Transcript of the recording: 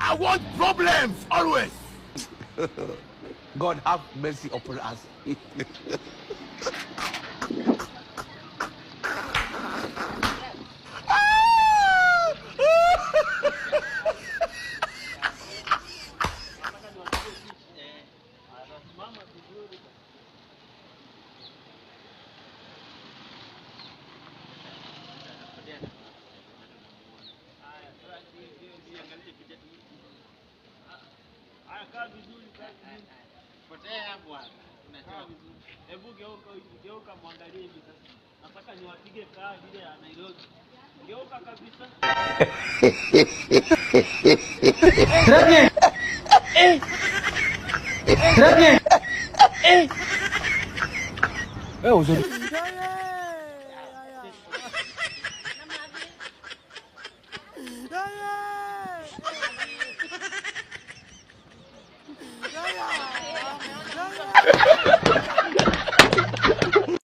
I want problems always. God have mercy upon us. Potea bwana. Hebu geuka geuka muangalie hivi sasa. Nataka niwapige kaa ile ya Nairobi. Geuka kabisa. Très bien. Très bien. Eh, aujourd'hui.